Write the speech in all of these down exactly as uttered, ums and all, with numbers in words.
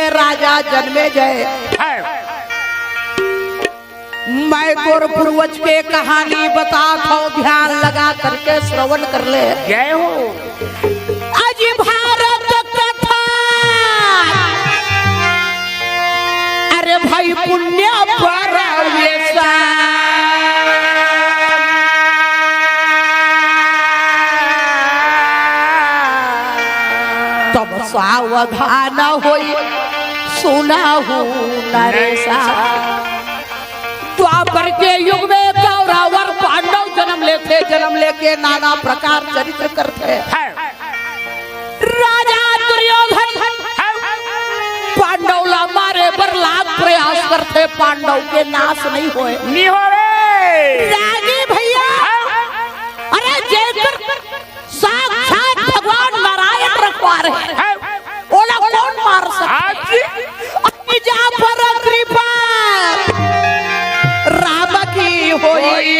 राजा जनमेजय, है। मैं तोर पूर्वज के कहानी बतात हँव, ध्यान लगा करके श्रवण कर ले। जय हो। अजी भारत कथा, अरे भाई पुण्य परवेश। तब सावधान होई सुनहु नरेसा। द्वापर के युग में कौरव अउ पांडव जनम लेथे, जनम लेके नाना प्रकार चरित्र करथे। है। राजा दुर्योधन, है। पांडव ला मारे बर लाख प्रयास करथे, पांडव के नाश नहीं होय। नहीं होवे। रागी भैया, है। अरे जेकर साक्षात भगवान नारायण रखवार हे, है। ओला कोन मार सकथे? हाँ जी। अति जा पर कृपा राम की होई।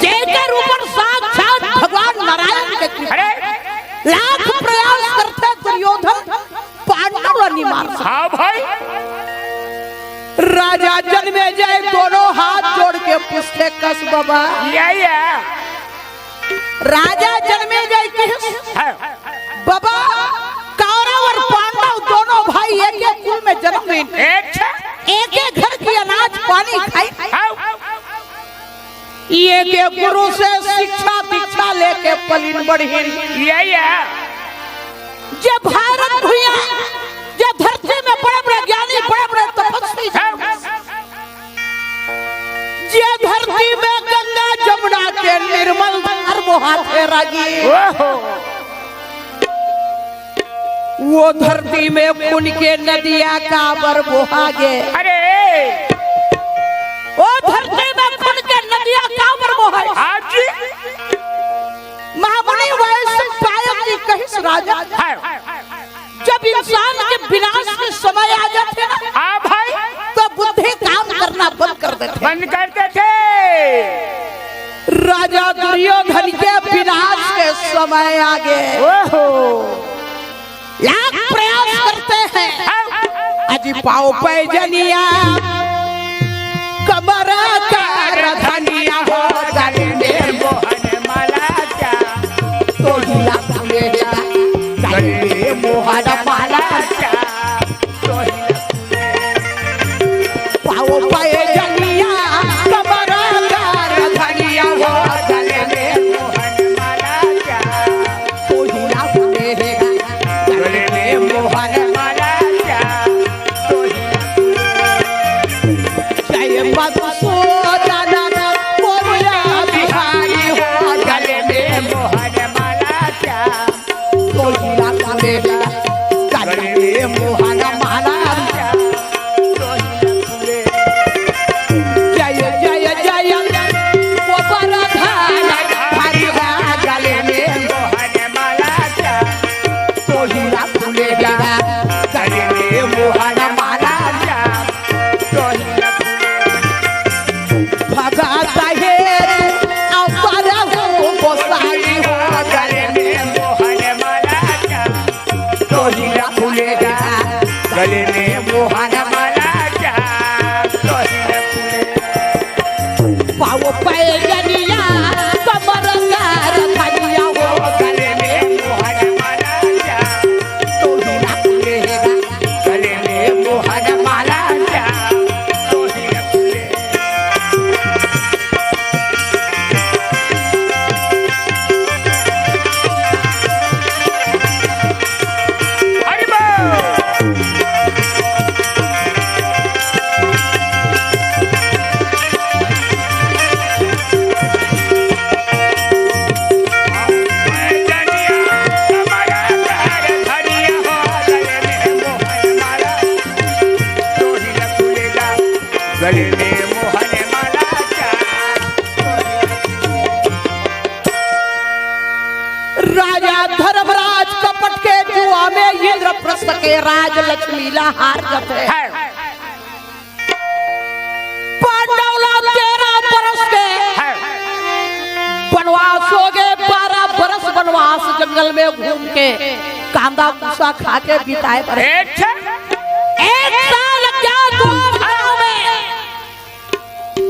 जेकर ऊपर साक्षात भगवान नारायण के कृपा। अरे। लाख प्रयास करथे दुर्योधन, पांडव ला नहीं मार सकथे। हाँ भाई। राजा जनमेजय दोनों हाथ जोड़ के पूछथे, कस बाबा। या, या। राजा जनमेजय कहिस, हाँ। बाबा, कौरव अउ पांडव दोनों भाई एक एक कुल में जनम लीन, अच्छा। एक एक घर की अनाज पानी खाई। हाँ। ये के गुरु से शिक्षा दीक्षा लेके पलिन बढ़िन। या, या। जे भारत भुइयां, जे धरती में बड़े-बड़े ज्ञानी, बड़े-बड़े तपस्वी, हाँ। जे धरती में गंगा जमुना के निर्मल धार बोहाथे रागी। ओहो। वो धरती में खून के नदिया काबर बोहागे? अरे! वो धरती में खून के नदिया काबर बोहागे? हाँ जी। महामुनि वैशंपायन जी कहिस राजा, है। जब इंसान के विनाश के समय आ जाथे ना, हाँ भाई। तो बुद्धि काम करना बंद कर देथे। बंद कर देथे। राजा दुर्योधन के विनाश के समय आगे। ओहो। लाख प्रयास करथे। हाँ। अजी पाँव पैजनिया, कमर कर धनिया हो, गले में मोहन माला जा, तोहिला फुलेगा, गले में मोहन माला जा, तोहिला पाँव पैजनिया, कमर कर धनिया हो, गले में मोहन माला जा, तोहिला फुलेगा, गले में मोहन माला जा, तोहिला फुलेगा। जय मधुसूदन मोरया बिहारी हो, गले में मोहन माला जा, तोहिला फुलेगा, गले में मोहन माला जा, तोहिला फुलेगा। जय जय जय गोबर धान हरिया, गले में मोहन माला जा, तोहिला फुलेगा, गले में मोहन माला जा, तोहिला फुलेगा। भगत हे तू अमर हो गोसाई हो, गले में मोहन माला जा, तोहिला फुलेगा, गले में मोहन माला जा, तोहिला फुलेगा। पाँव पैजनिया, कमर कर धनिया हो, गले में मोहन माला जा, तोहिला फुलेगा, गले में मोहन माला जा, तोहिला फुलेगा। हरि बोल। गले में मोहन माला जा। राजा धर्मराज कपट के जुआ में इंद्रप्रस्थ के राजलक्ष्मी ला हार जाथे। है। पांडव ला तेरह बरस के है। बनवास होगे, बारह जंगल में घूम के, कांदा भूसा खा के बिताए बर। अच्छा। एक साल अज्ञातवास गांव में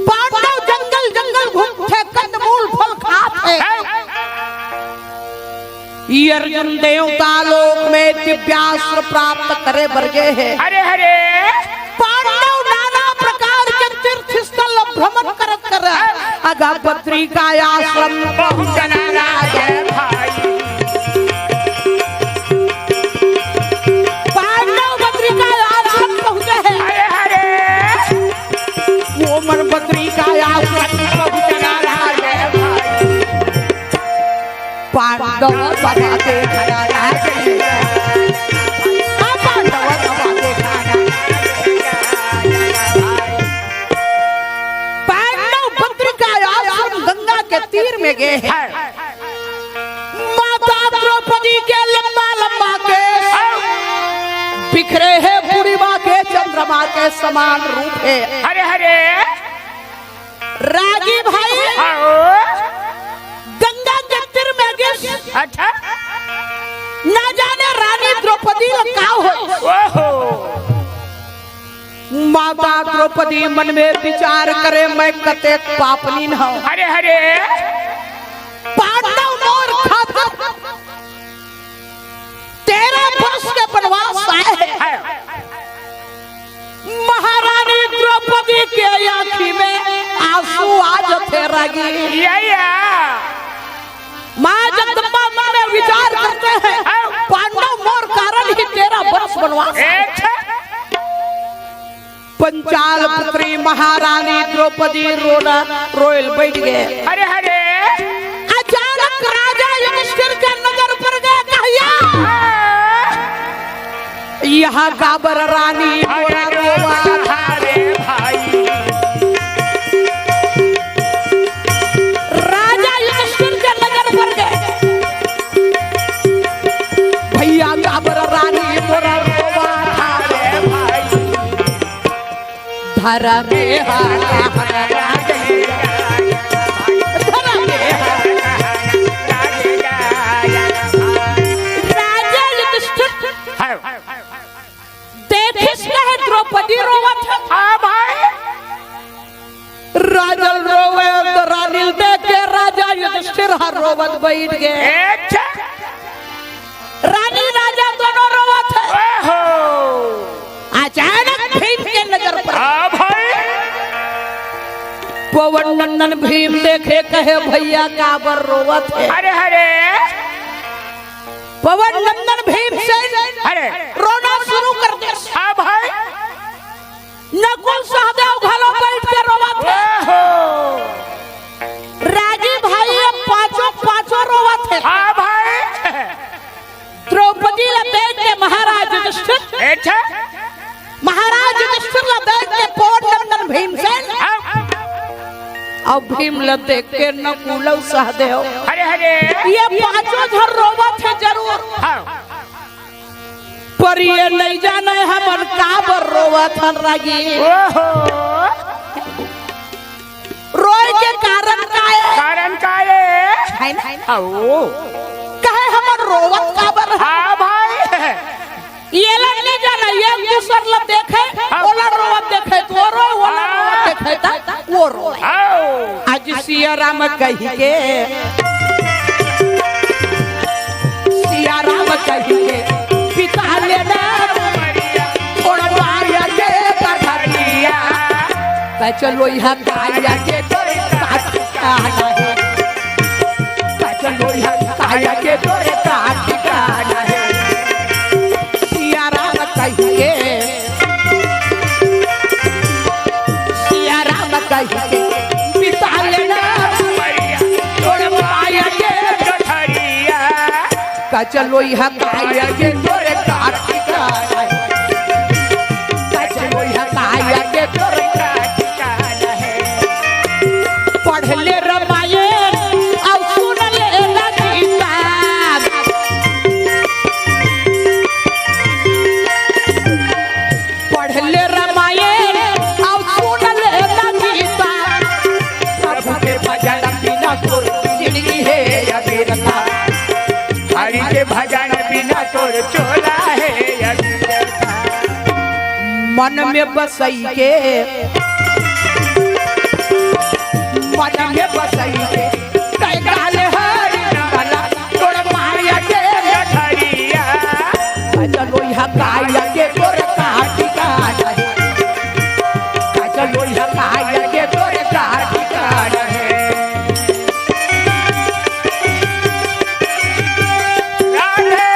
पांडव जंगल जंगल घूमथे, कंदमूल फल खाथे। हाँ। ये अर्जुन देवता लोक में दिव्यास्त्र प्राप्त करे बर गे हे। अरे, अरे। पांडव नाना प्रकार के तीर्थ स्थल भ्रमण करत करत अगा बद्री का आश्रम पहुंचना लागे भाई। पांडव बद्री का आश्रम पहुंचे हैं। अरे, अरे। वो मन बद्री का आश्रम पहुंचना लागे भाई। पांडव बाबा के घरा लागे। हाँ, पांडव बाबा के घरा। पांडव बद्री का आश्रम गंगा के तीर में गे हे। माता द्रौपदी के लंबा लंबा केस बिखरे हे, पूर्णिमा के चंद्रमा के समान रूप हे। अरे, अरे। रागी भाई, हाँ। गंगा के तीर में गिस। अच्छा। ना जाने रानी द्रौपदी ल का होइस। ओहो। माता द्रौपदी मन में विचार करे, मैं कतेक पापनीन हंव। अरे, अरे। पांडव मोर खातिर तेरह वर्ष के वनवास आए हे। हाँ। महारानी द्रौपदी के आंखी में आंसू आ जथे रागी। या, या। माँ जगदम्बा मन में विचार करथे, हाँ। पांडव मोर कारण ही तेरह वर्ष वनवास आए। अच्छा। पंचाल पुत्री महारानी द्रौपदी रोना, रोयल बैठ गे। अरे, अरे। अचानक राजा युधिष्ठिर के नजर पर गे, कहिया। हाँ। यहाँ काबर रानी मोरा रोवा। अरे भाई। राजा युधिष्ठिर के नजर पर गे। भैया काबर रानी मोरा रोवा। अरे भाई। धरा में हाथ धरा में हाथ। राजा युधिष्ठिर हाँ। देखिस कहे द्रौपदी रोवत हे। हाँ भाई। राजा रोवे त रानी देख के राजा युधिष्ठिर ह रोवत बैठ गे। अच्छा। रानी राजा दोनों रोवत हे। ओहो। अचानक भीम के नजर पर। हाँ भाई। पवन नंदन भीम देखे कहे, भैया काबर रोवत हे? अरे, अरे। पवन नंदन भीमसेन अरे। रोना शुरू कर दे। हाँ भाई। नकुल सहदेव घलो बैठ के रोवत हे। ओहो। रागी भाई अब पांचों, पांचों रोवत हे। हाँ भाई। द्रौपदी ला देख के महाराज युधिष्ठिर। अच्छा। महाराज युधिष्ठिर ला देख के पवन नंदन भीमसेन। हाँ। अब भीम ला देख के नकुल अउ सहदेव। अरे, अरे। ये पांचों झन रोवत हे जरूर। हाँ। पर ये नइ जाने हमन काबर रोवत हन रागी। ओहो। रोए के कारण का हे? कारण का हे? हे ना? आओ। कहे हमन रोवत काबर हन? हाँ भाई। ये ला नइ जाना, ये दूसर ला देखे, हाँ। ओला रोवत देखे त वो रोए, ओला हाँ। रोवत देखे त वो रोए। आओ। आज सिया राम कहि के, सिया राम कहि के, पिता लेना, छोड़ माया के कथरिया। कचलोइहा काया के तोरे का ठिकाना हे। कचलोइहा काया के तोरे का ठिकाना हे। सिया राम कहि के, सिया राम कहि के, पिता लेना, छोड़ माया के कथरिया। कचलोइहा काया के तोरे का ठिकाना हे। कचलोइहा काया के तोरे का ठिकाना हे। पढ़ ले रामायण अउ सुन ले ना गीता। पढ़ ले रामायण अउ सुन ले ना गीता। प्रभु के भजन बिना तोर जिंदगी हे अबेरता। हरि चोला हे अभी देखा। मन में बसई के, मन में बसई के, कै गाल हरी वाला तोर माया के गठरिया। गजलोई हकाया के तोर का ठिकाना हे, गजलोई हकाया के तोर का ठिकाना हे। राधे।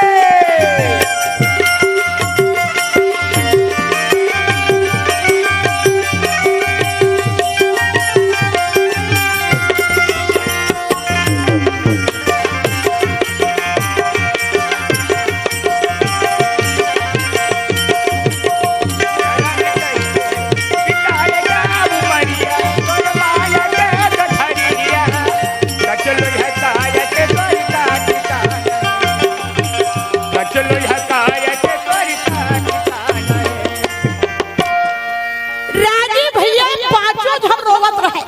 रागी भैया पांचों झन रोवत रहे।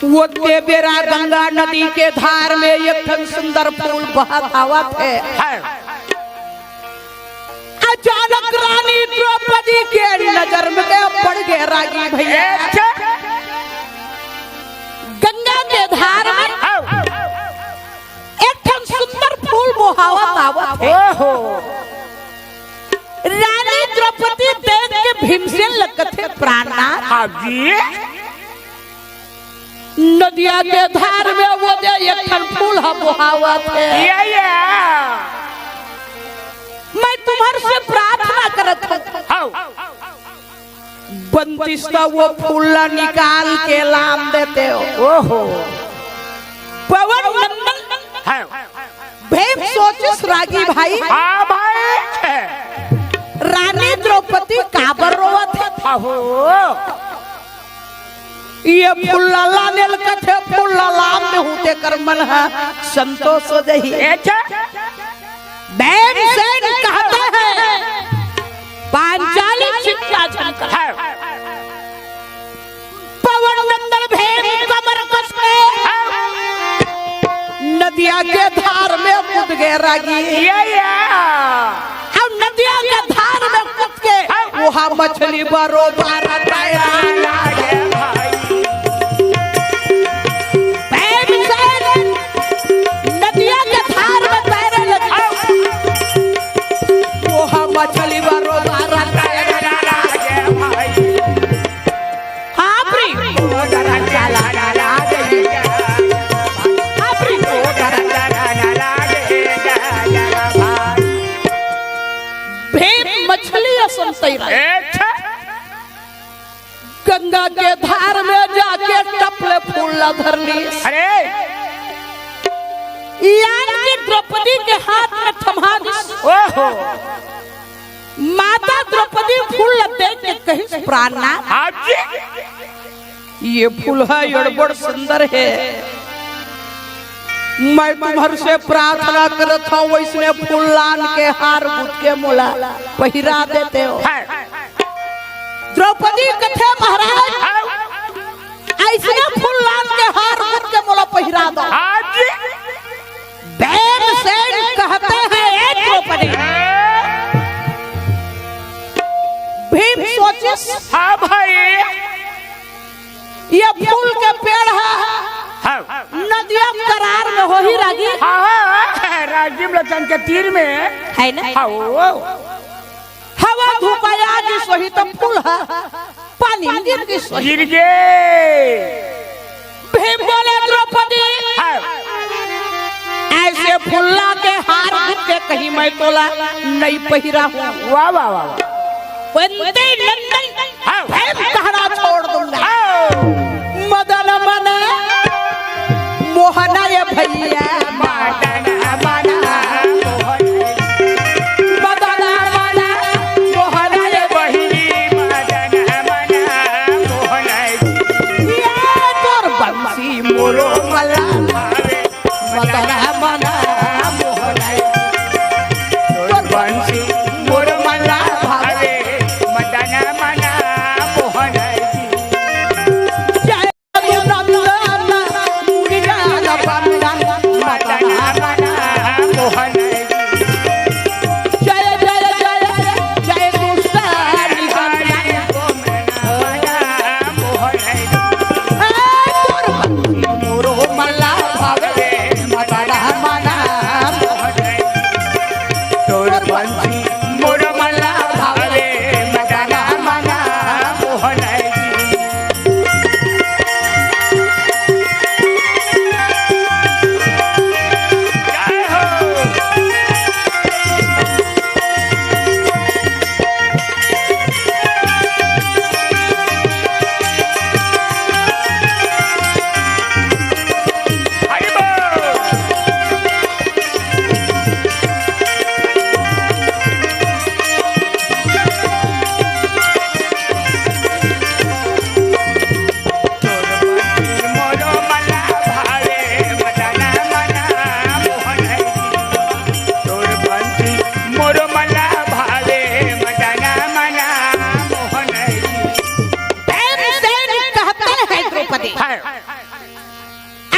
वो ते बेरा गंगा नदी के धार में एक ठन सुंदर फूल बहत आवत हे। अचानक रानी द्रौपदी के नजर में पड़ गे रागी भैया। अच्छा। गंगा के धार में एक ठन सुंदर फूल मोहावत आवत हे। ओहो। रानी द्रौपदी देख के भीमसेन ल कथे, प्राणनाथ। हाँ जी। नदिया के धार में वो दे एक ठन फूल ह मोहावत हे। या, या। मैं तुम्हर से प्रार्थना करत हूँ। हाँ। बंदिस्ता वो फूल ला निकाल के लान देते हो। ओहो। पवन नंदन। हाँ। भीम सोचिस रागी भाई। हाँ भाई। रानी द्रौपदी काबर रोवत हे? आहो। ये फूल ला लाने ल कथे, फूल ला लान देहूं तेकर मन ह संतोष हो जाही। अच्छा। भीमसेन कहते हैं, पांचाली चिंता झन कर। हाँ। पवन नंदन भीम कमर कस के नदिया के धार में कूद गे रागी। या, या। अब नदिया के धार में कूद के वहाँ मछली बरोबर तैरन लागे भाई। भीमसेन नदिया के धार में तैरे लगे। वहाँ मछली बरोबर तैरन लागे भाई। हाँ, प्री। ओ डरा चला ना लागे। हाँ, प्री। ओ डरा चला ना लागे। भीम मछली असन तैरा। अच्छा। गंगा के धार में जाके टपले फूल ला धर ली। अरे। यान के द्रौपदी के हाथ में थमा दिस। ओहो। माता द्रौपदी फूल ला देख के कहिस, प्राणनाथ। हाँ जी। ये फूल ह अड़बड़ सुंदर हे। मैं तुम्हर से प्रार्थना करत हूँ, वैसने फूल लान के हार गूंथ के मोला पहिरा देते हो। हाँ। द्रौपदी कथे, महाराज, हाँ। अइसने फूल लान के हार गूंथ के मोला पहिरा दो। हाँ जी। भीमसेन कहते हैं, ए द्रौपदी। भीम सोचिस, हाँ भाई। ये फूल के पेड़ ह, हाँ। नदिया करार में होही रागी। हाँ, हाँ, हाँ, राजिम लोचन के तीर में। है ना? हाँ, वो। हवा धूप आय गिस होही त फूल ह पानी गिर गिस होही। गिर गे। भीम बोले, द्रौपदी, हाँ। अइसे फूल ला के हार गूंथ के कहीं मैं तोला नइ पहिराहूँ। वाह, वाह, वाह, वाह। वंदे नंदन, हाँ। भीम कहना छोड़ दूंगा। हाँ। मदन मन मोहन ये भैया। मदन मन मोहन। मदन मन मोहन ये बहिनी, मदन मन मोहन। ये तोर बंसी मोरो मला भावे। मदन मन मोहन। तोर बंसी मोर मला भावे। मदन मन मोहन।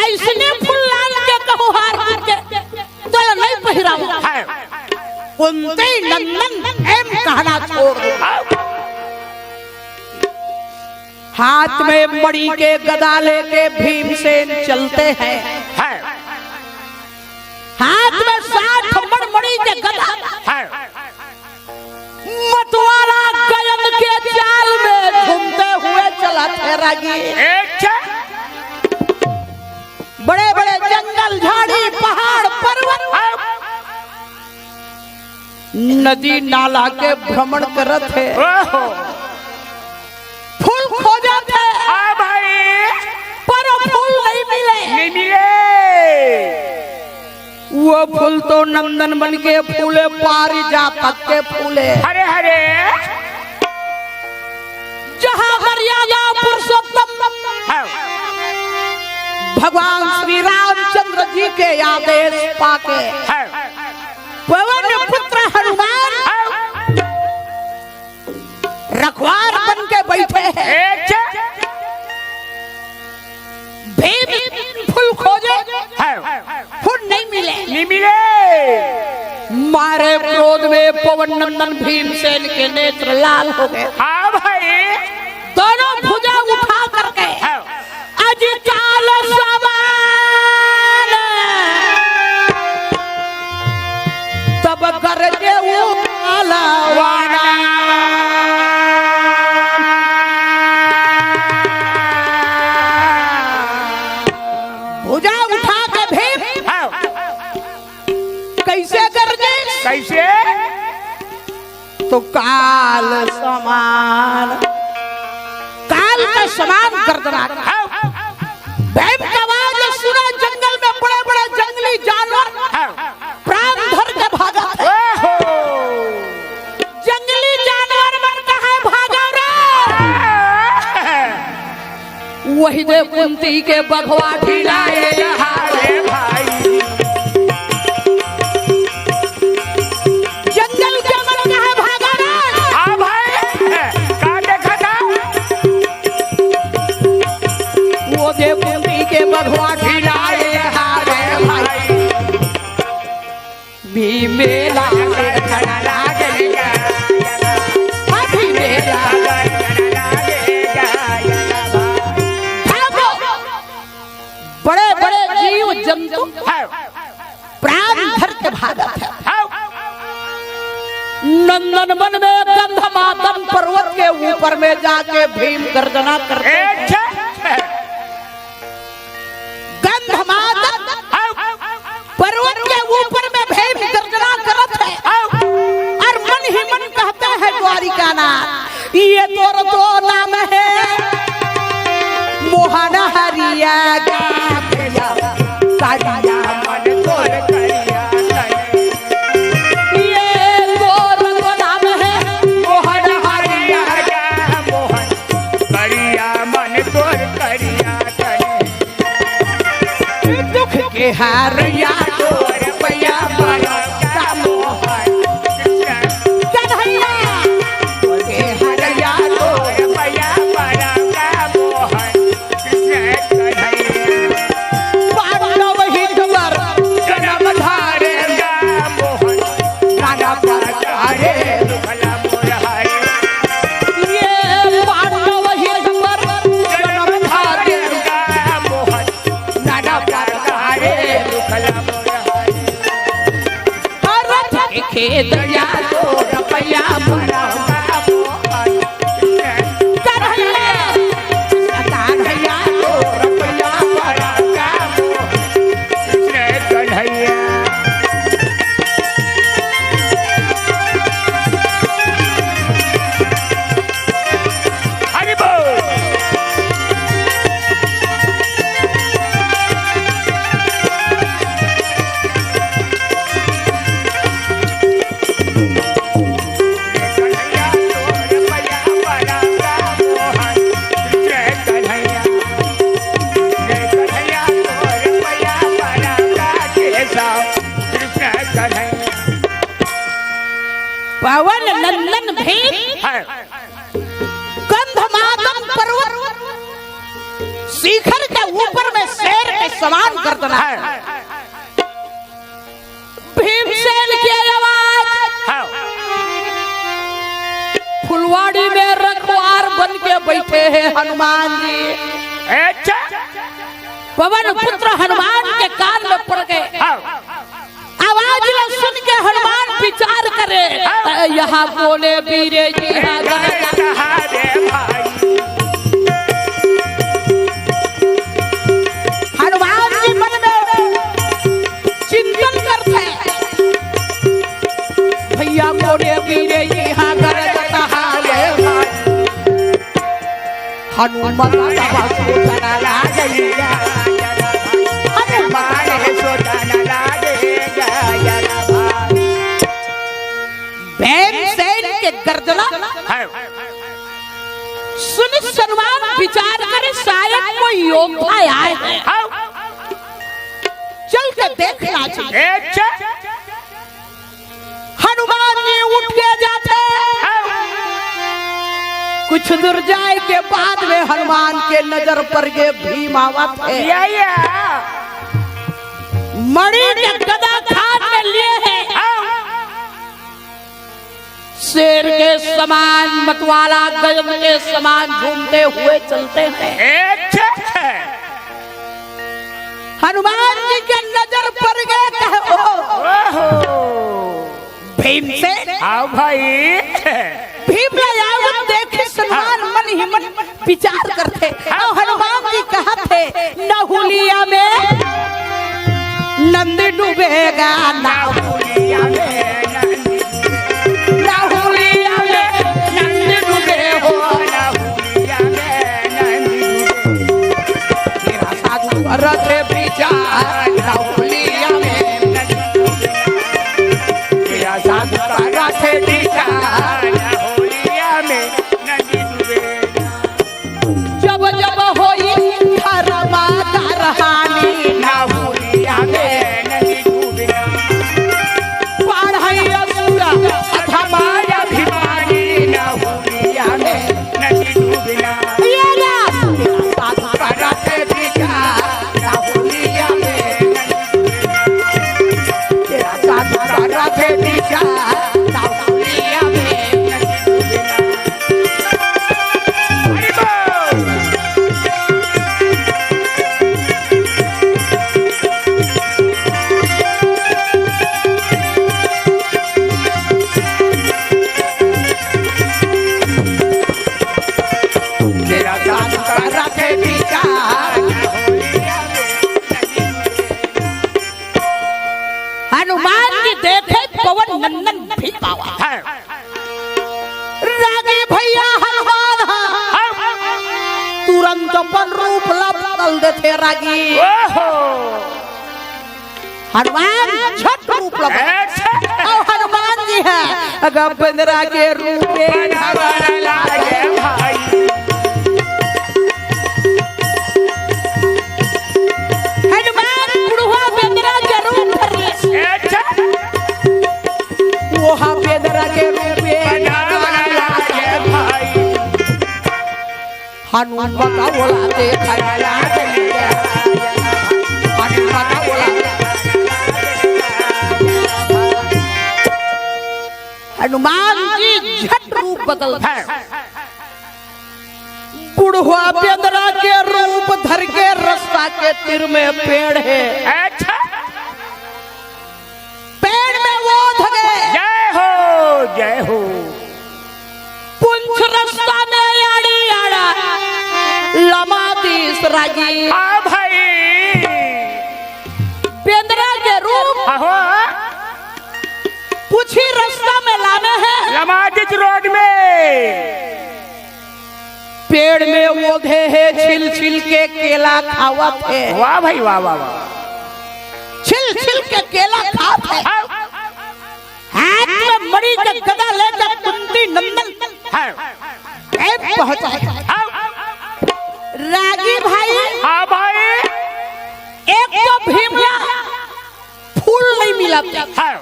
अइसने फूल लान के कहूँ हार हार के तोला नइ पहिरावंव। कुंती नंदन एम कहना छोड़ दूँ। हाथ में मणि के गदा लेके भीमसेन चलते हैं। हाथ में साठ मण मणि के गदा। मतवाला गजन के चाल में झूमते हुए चलत हे रागी। अच्छा। बड़े-बड़े जंगल, झाड़ी, पहाड़, पर्वत, नदी नाला के भ्रमण करत हे। ओहो। फूल खोजत हे। हाँ भाई। पर वो फूल नइ मिले। नइ मिले। वो फूल तो नंदन वन के फूले, पारिजातक के फूले। हरे हरे। जहाँ मर्यादा पुरुषोत्तम हाँ। भगवान श्री रामचंद्र जी के आदेश पाके हाँ। पवन पुत्र हनुमान हाँ। रखवार बन के बैठे हैं। अच्छा। भीम फूल खोजे, हाँ। फूल नइ मिले। नइ मिले। मारे क्रोध में पवन नंदन भीमसेन के नेत्र लाल हो गए। हाँ भाई। दोनों भुजा उठा करके हाँ। अजि काल समान तब गरजे वो काला वाला। भुजा उठा के भीम हाँ। कइसे गरजे? कइसे? तो काल समान, काल के समान गर्जना। भीम का आवाज सुना, जंगल में बड़े-बड़े जंगली जानवर प्राण धर के भागत हे। जंगली जानवर मन कहाँ भागत हे? वही दे कुंती के बघवा ढिलाए। अरे भाई। जंगल के मन कहाँ भागत हे? हाँ भाई, का देखत हे? वो दे कुंती के बघवा ढिलाए। अरे भाई। भीम मेला में खड़ा लागेगा। हाँ, भीम मेला में खड़ा लागेगा। भागो। बड़े-बड़े जीव जंतु हाँ। प्राण धर के भागत हे। हाँ। नंदन वन में गंधमादन पर्वत के ऊपर में जाके भीम गर्जना करते हैं। अच्छा। गंधमादन पर्वत के ऊपर में भीम गर्जना करत हे। और मन ही मन कहते हैं द्वारिकानाथ, ये तोर तो नाम हे मोहन हरिया का भैया, करिया मन तोर करिया तन। ये तोर तो नाम हे मोहन हरिया का मोहन करिया मन तोर करिया तन। दुख के हार या तोर पैया बड़ा का मोहन। कन्हैया के हार या तोर पैया बड़ा का मोहन। पांडव हित बर जनम धारे मोहन नाना प्रकारे दुखला मोर हरे। ये पांडव हित बर जनम धारे मोहन नाना प्रकारे दुखला मोर हरे। रथ के खेत या तो रपया बड़ा मोहन। कन्हैया, कन्हैया तो रपया बड़ा का मोहन। कृष्ण कन्हैया। हरि बोल। पवन नंदन भीम है। गंधमादन पर्वत शिखर के ऊपर में शेर के समान गर्दन हे। भीमसेन के आवाज। हाँ। फुलवाड़ी में रखवार बन के बैठे हैं हनुमान जी। अच्छा। पवन पुत्र हनुमान के कान में पड़ गए। हाँ। आवाज ला सुन के हनुमान विचार करे, हाँ। "यहाँ कोने बीरे जी, हाँ।" हनुमान जी मन में चिंतन करथे, "भैया कोने बीरे जी, हाँ, गरज कहाले भाई।" हनुमत तब सोचन लागे, हनुमान सोचन लागे। भीमसेन के गर्दना। हाँ। सुन हनुमान विचार करे, शायद कोई योद्धा आए हैं। हाँ। चल के देखना चाहिए। अच्छा। हनुमान जी उठ के जाथे। कुछ दूर जाए के बाद में हनुमान के नजर पर गे भीम आवत हे। या, या। मणि के गदा हाथ में लिए हे। शेर के समान, मतवाला गजब के समान झूमते हुए चलते हैं। अच्छा। हनुमान जी के नजर पड़ गए, कहे, "ओ, ओहो। भीमसेन।" हाँ भाई। भीम ला आवत देखे हनुमान मन ही मन विचार करथे। हाँ। अउ हनुमान जी कहत हे, "नहुलिया में नंदी डूबेगा, नहुलिया में नंदी, नहुलिया में नंदी डूबे हो, नहुलिया में नंदी डूबे।" तेरा साधु करत हे विचार, नहुलिया में नंदी डूबे। तेरा साधु करत हे विचार, नहुलिया में नंदी डूबे। जब जब होई धर्म करहानी, नहुलिया में नदी डूबना। बाढ़ई असुर अधमा अभिमानी, नहुलिया में नदी डूबना। ये ना। साधु करत हे विचार, नहुलिया में नदी डूबना। तेरा साधु करत हे विचार, नहुलिया में नदी डूबना। हनुमान जी देखे पवन नंदन भी पावा। हाँ। रागी भैया हनुमान ह। हाँ। तुरंत अपन रूप ला बदल देथे रागी। ओहो। हनुमान झट रूप ला बदल। अच्छा। अउ हनुमान जी ह, अगर बेंदरा के रूप में बनावल लागे भाई। हनुमान बुढ़वा बेंदरा के रूप धर ले। अच्छा। वो हा बेंदरा के रूप में बनावल लागे भाई। हनुमत ओला देखय लागे। हनुमत ओला। हनुमान जी झट रूप बदल। बुढ़वा बेंदरा के रूप धर के रस्ता के तीर में पेड़ हे। अच्छा। पेड़ में ओध गे। जय हो, जय हो। पूंछ रस्ता में आड़ी आड़ा लमा दीस रागी। हाँ भाई। बेंदरा के रूप। आहो। पूंछी रस्ता में लाने हे। लमा दीस रोड में। पेड़ में ओधे हे, छिल छिल के केला खावत हे। वाह भाई, वाह, वाह, वाह। छिल छिल के केला खावत हे। हाँ। हाथ में मणि के गदा लेकर कुंती नंदन। हाँ। ए पहुंचा। हाँ। रागी भाई। हाँ भाई। एक तो भीमला फूल नहीं मिलत। हाँ।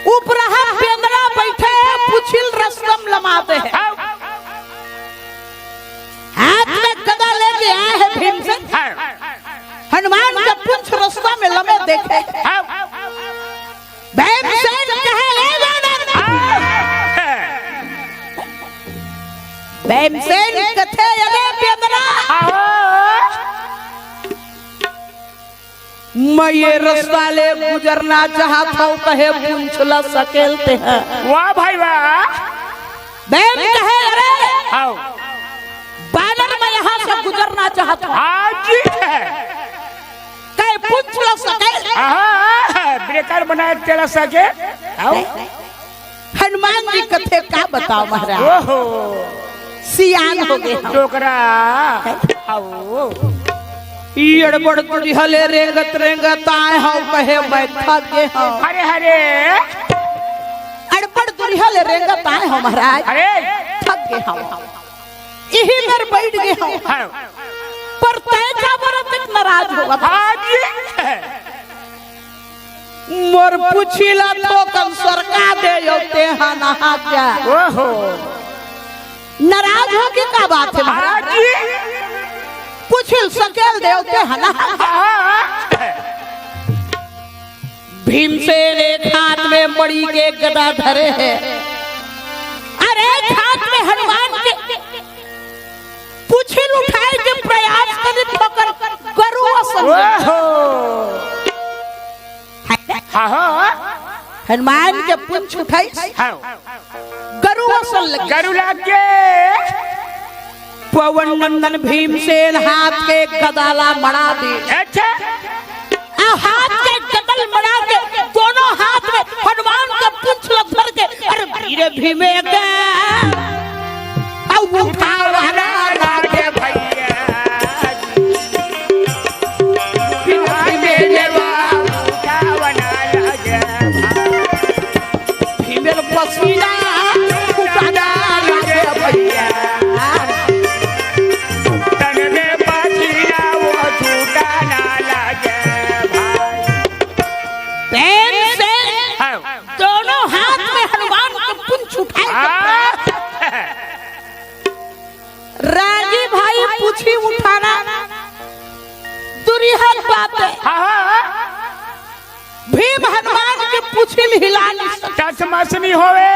उपरहा बेंदरा बैठे हे, पुछिल रस्तम लमाते हे। हाँ। हाथ में गदा ले मैं ये रस्ता ले गुजरना चाहत हूँ, कहे पूंछ ल सकेल ते ह। वाह भाई वाह। बे कहे, अरे हाव। बानर, मैं यहाँ से गुजरना चाहत हूँ। हाँ जी। कहे पूंछ ल सकेल। हाँ, ब्रेकर बनाए तेला सके। हाव। हनुमान जी कथे का बताओ महाराज। ओहो। सियान हो गे हव। डोकरा। आओ। ई अड़बड़ दुरिहा ले रेंगत रेंगत आए हव, कहे मैं थक गे हव। हरे हरे। अड़बड़ दुरिहा ले रेंगत आए हव महाराज। अरे। थक गे हव। इही मेर बइठ गे हव। हाँ। पर तैं काबर अतेक नाराज होवत हस? हाँ जी। मोर पूछी ला थोकन सरका दे यो ते हा नहा जा। ओहो। नाराज हो के का बात हे महाराज? हाँ जी। पूछी ल सकेल दे यो ते हा नहा जा। हाँ। भीमसेन एक हाथ में मणि के गदा धरे हे, अरे एक हाथ में हनुमान के पूछी ल उठाए के प्रयास करिस, मगर गरु असन। ओहो। हाँ, हाँ। हनुमान के पूंछ उठाइस। हाँ। गरु असन लगिस। गरु लाग गे। पवन नंदन भीमसेन हाथ के गदा ला मड़ा दिस। अच्छा। आ हाथ के गदा ल मड़ा के दोनों हाथ में हनुमान के पूंछ ल धर के, अरे वीर भीमे के, आ उठावना लागे भैया। वीर भीमे के, आ उठावना लागे। भीमेल पसीना छूटा ना लागे भैया। तन में पसीना वो छूटा ना लागे भाई। प्रेम से हाँ। दोनों हाथ में हनुमान के पूंछ उठाए। हाँ। रागी भाई पूछी उठाना दुरिहा के बात हे। हाँ, हाँ। भीम हनुमान के पूछी ल हिला नइ सकय। टस मस नइ होवे।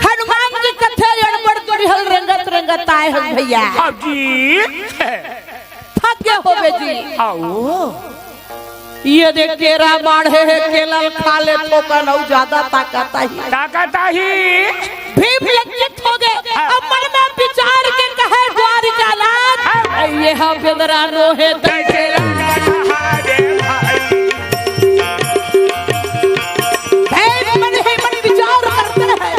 हनुमान जी कथे अड़बड़ दुरिहा ल रेंगत रेंगत आए हस भैया। हाँ जी। थक गे होबे जी। आओ। ये देख केरा माढ़े हे, केला ल खा ले थोकन अउ जादा ताकत आही। ताकत आही। भीम लज्जित हो गे। हाँ। अब मन में विचार के कहे द्वारिका नाथ, हाँ। ये हा बेंदरा नोहे तइसे लागत हे भाई। हे मन ही मन विचार करते हैं।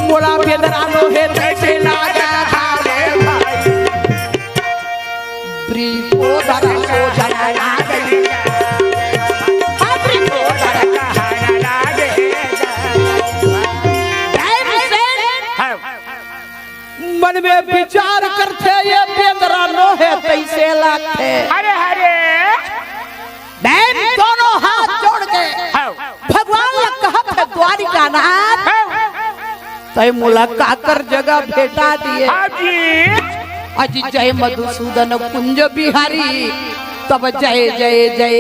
मोला बेंदरा नोहे तइसे लागत हे भाई। वृकोदर को जन लागे। हाँ, वृकोदर कहाना लागे। हाँ। मन में विचार करथे, ये बेंदरा नोहे तइसे लागथे। अरे, अरे। बहन दोनों हाथ जोड़ के हाँ। भगवान ला कहत हे, द्वारिका नाथ, हाँ। तैं मोला काकर जगह भेटा दिए। हाँ जी। अजी जय मधुसूदन कुंज बिहारी, तब जय जय जय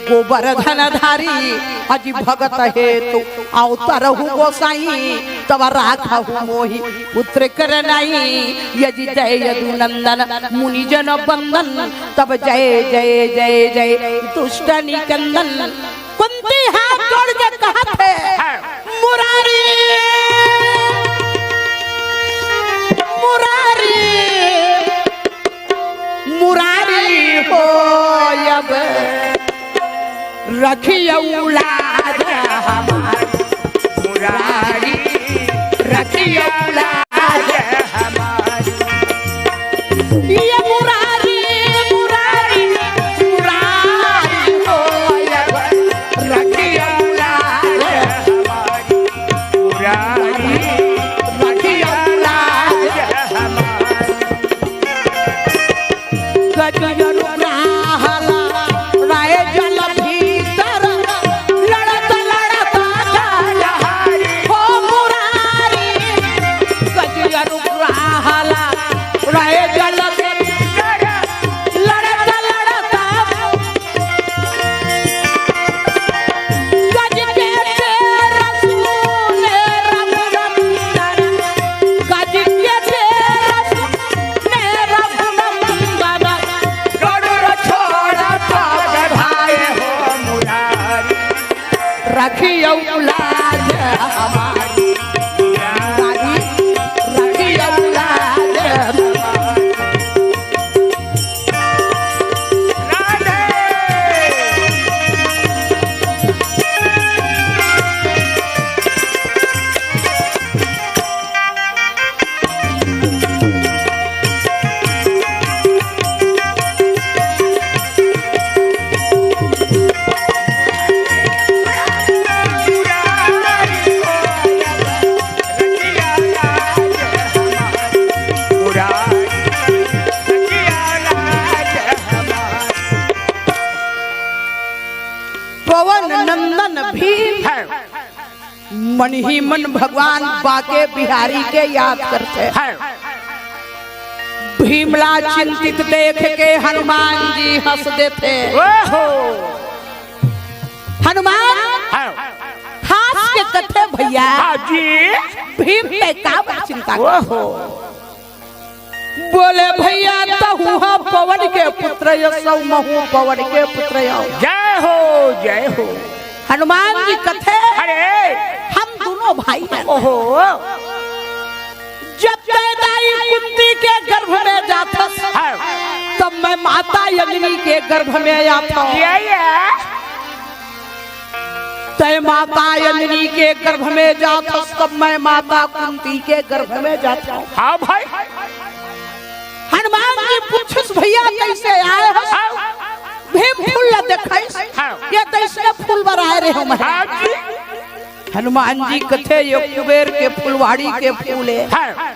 गोवर्धन धारी। अजी भगत हेतु अवतरहु गोसाई, तब राखहु मोहि पुत्र कर नाई। यजि जय यदुनंदन मुनि जन बंदन, तब जय जय जय जय दुष्ट निकंदन। कुंती हाथ जोड़ के कहत हे, हाँ। मुरारी, मुरारी, मुरारी हो अब रखियौ लाज हमार, मुरारी रखियौ लाज हमार। ये मुरारी, मुरारी, मुरारी हो अब रखियौ लाज हमार, मुरारी रखियौ लाज हमार। गज अनुग्रह ला रहे जल भीतर, लड़त लड़त काज हारी हो मुरारी। गज अनुग्रह ला रहे जल भीतर, लड़त लड़त गज के तेरस ने रघुनंदन, गज के तेरस ने रघुनंदन, हमारी रानी रखिया लाज हमारी। पवन नंदन भीम मन ही मन भगवान बाके बिहारी के याद करथे। भीमला चिंतित देख के हनुमान जी हंस देथे। ओहो। हनुमान हाँ। हंस के कथे, भैया हाँ जी। भीम पे का बड़ चिंता कर? ओहो। बोले, भैया तहू ह पवन के पुत्र यो, सौ महू पवन के पुत्र यो। जय हो, जय हो। हनुमान जी कथे, अरे। हम दोनों भाई हैं। ओहो। जब तय दाई कुंती के गर्भ में जाथस, हाँ। तब मैं माता अंजनी के गर्भ में जाता हूँ। ये, ये। तय माता अंजनी के गर्भ में जाथस, तब मैं माता कुंती के गर्भ में जाता हूँ। हाँ भाई। हनुमान जी पूछस, भैया कैसे आए हो? हाँ। भीम फूल ला देखइस, हाँ। ये तइसने फूल बर आए रहे हो मैं। हाँ जी। हनुमान जी कथे, ये कुबेर के फुलवाड़ी के फूल है। हाँ।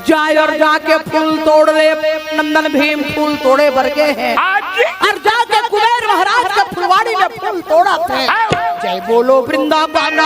जाए और जाके फूल तोड़ ले, नंदन भीम फूल तोड़े बर गे हैं। हाँ जी। और जाके कुबेर महाराज के फुलवाड़ी में फूल तोड़त हे। हाँ। जय बोलो वृंदावन।